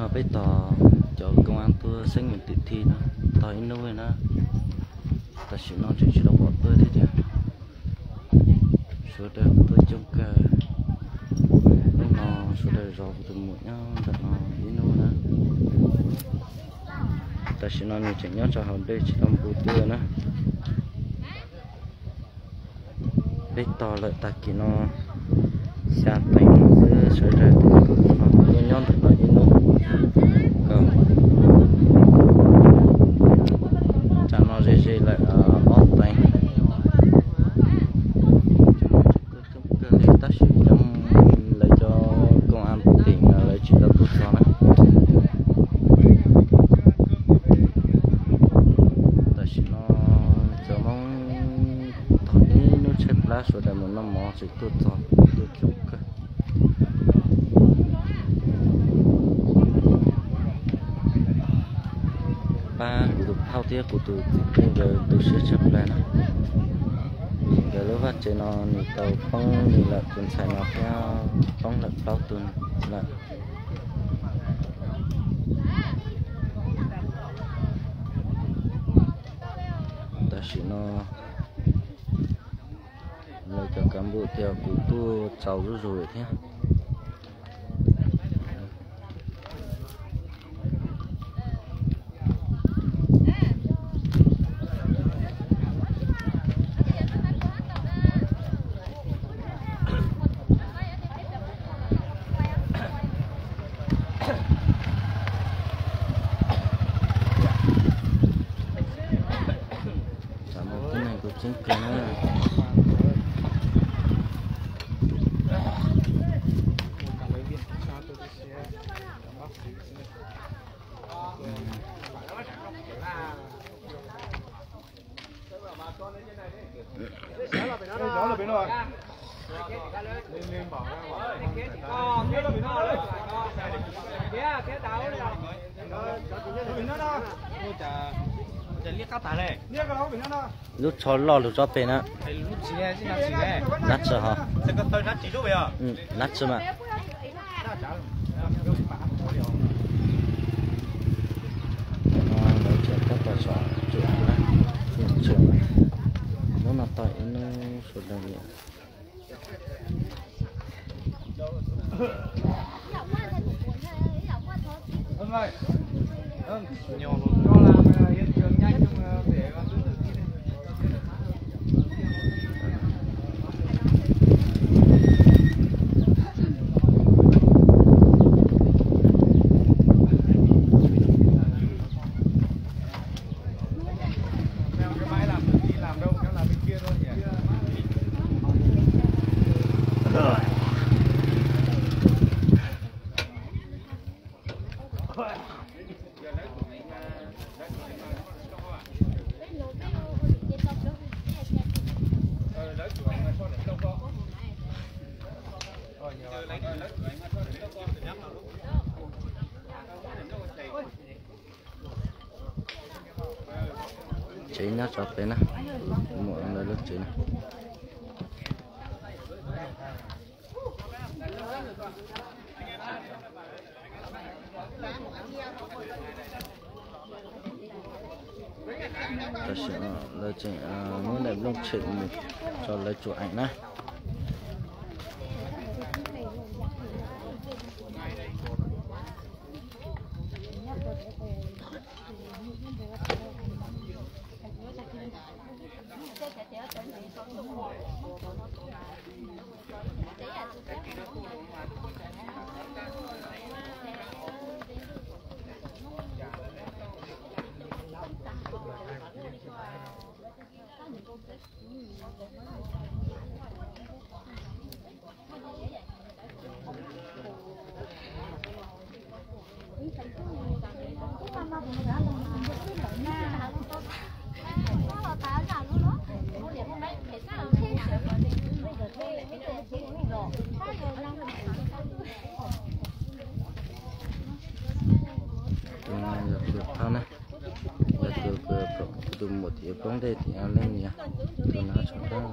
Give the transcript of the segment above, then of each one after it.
No peb tos cov koob ab tuaj xeeb mus tim thi no tau ib hnub na. Tam sim no tseem tsis tau pom tuaj thiab tiag. Sawv daws tuaj coob kawg. Hnub no sawv daws zov kuv tus muam nyob ntawm no ib hnub na. Tam sim no nws tseem nyob rau hauv dej tsis tau npus tuaj na. Peb tos lawm tag kis no xya teev xwb sawv daws tuaj nyob ntawm no ib hnub. Tam no ze ze lawm ob teev. Kawg li tab sis cov lawv cov koob ab tim no lawv tsis tau tuaj txog na. Tam sim no cov Hmoob tog ib hnub tshaib plab sawv daws mus noj mov tseem tuaj txog, tuaj coob kawg. Pab kuv tus phauj thiab kuv tus txiv plig nkawd tu siab tshaj plaws na. Vim nkawd lub vaj tsev no nws tau poob li lawm, tus ntxhais no thiab poob lawm plaub tug lawm. Tam sim no lawv cov kav npum tias kuv tuaj txaus zuj zus lawm thiab. Tam no tib neeg kuj ceeb kawg na. Lub tsho loj lug tsob pem na. Nab tsi ho? Nab tsi mas. Lawv tseem tab tom tsom tsuam na. Tseem, hnub no tau ib hnub sawv daws li. Tsev nyob tso pem na, muam lawv lub tsev na. Tam sim no lawv tseem muab daim nplooj tshem mus tso lawv tsuam eem na. Tus no yog tus phauj na, yog tus, tus muam tias poob dej tias leej niam, tus no tshov dab.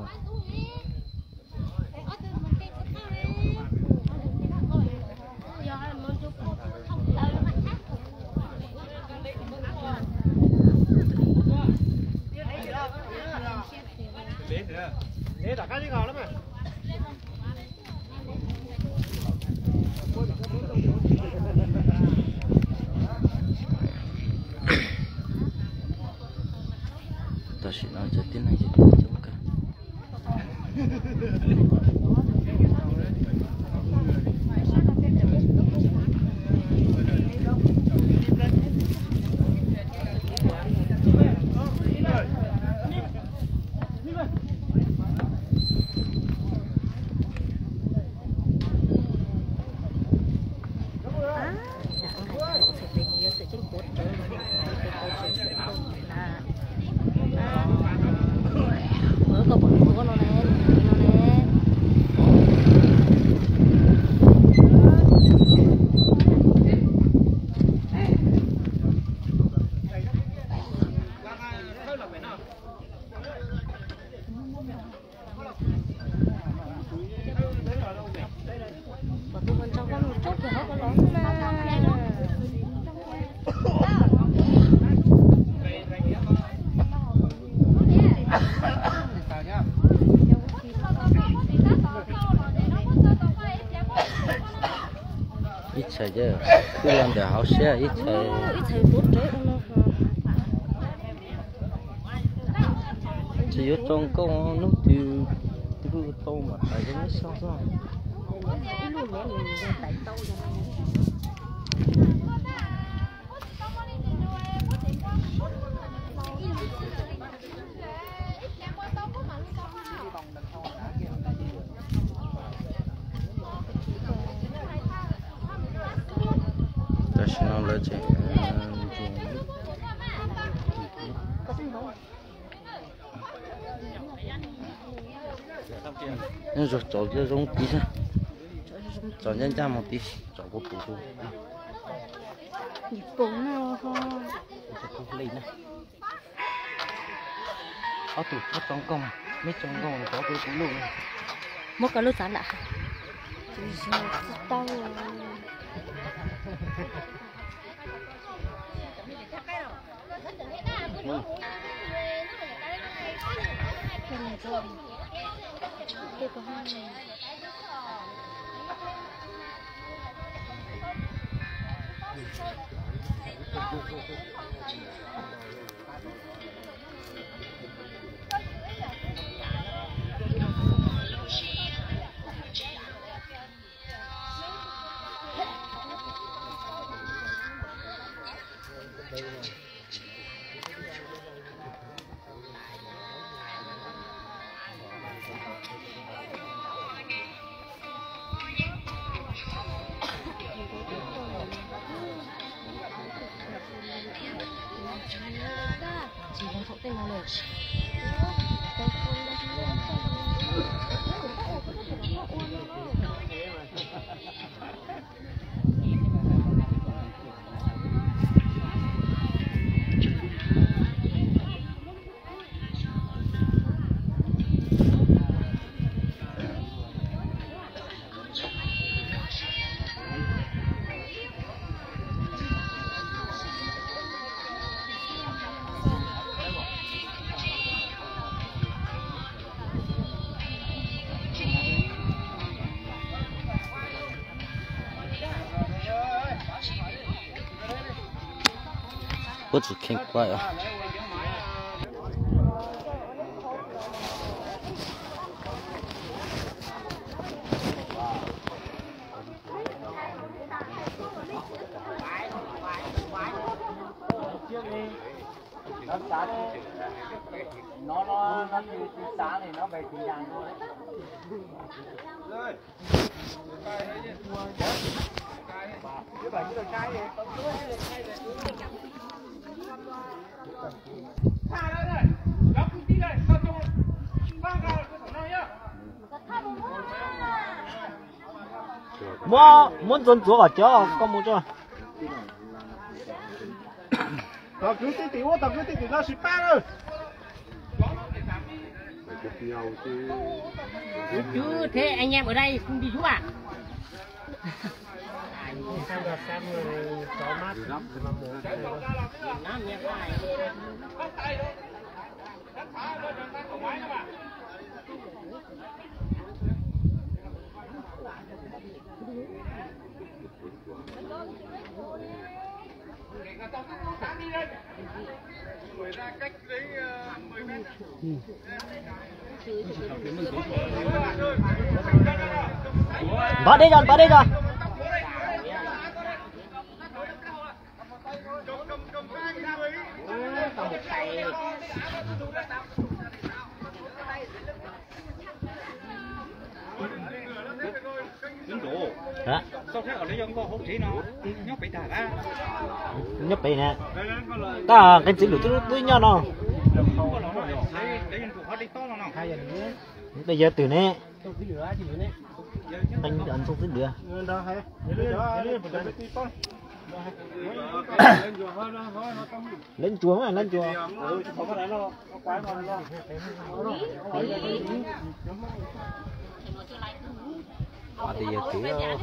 Ib txhais twb los ntawm hauv siab, ib txhais, ib txhais tuav rawv ua no. Tsis yuav tso nkauj, hnub twg ntuj tau mam hais rau neb saib xwb. Tam sim no lawv tseem ntsuas, ntsuas tso zoo tid xwb, tso ncaj ncaj mus tid, tso puv puv. Ob tug tso nkauj, neb tso nkauj, tso puv puv lub. Muab koj lub txav lam. Tsis tau. Puab tsis kheev kuaj os. Muab, muab ntxuav ntxuav kom cov koj mus tso. Tom kwv tij tim ub, tom kwv tij tim no sib pab lawm. Kwv Cwb thiab Ais Nyab ở đây không đi giúp à? Npaj deb zog, npaj deb zog. Nyob pem ne, tab qee txiv lwm twb nyob no. Peb yawg twg ne? Qee ntxoog txib lwm. Lawv ntsuas, lawv ntsuas. Qhov tias yog kev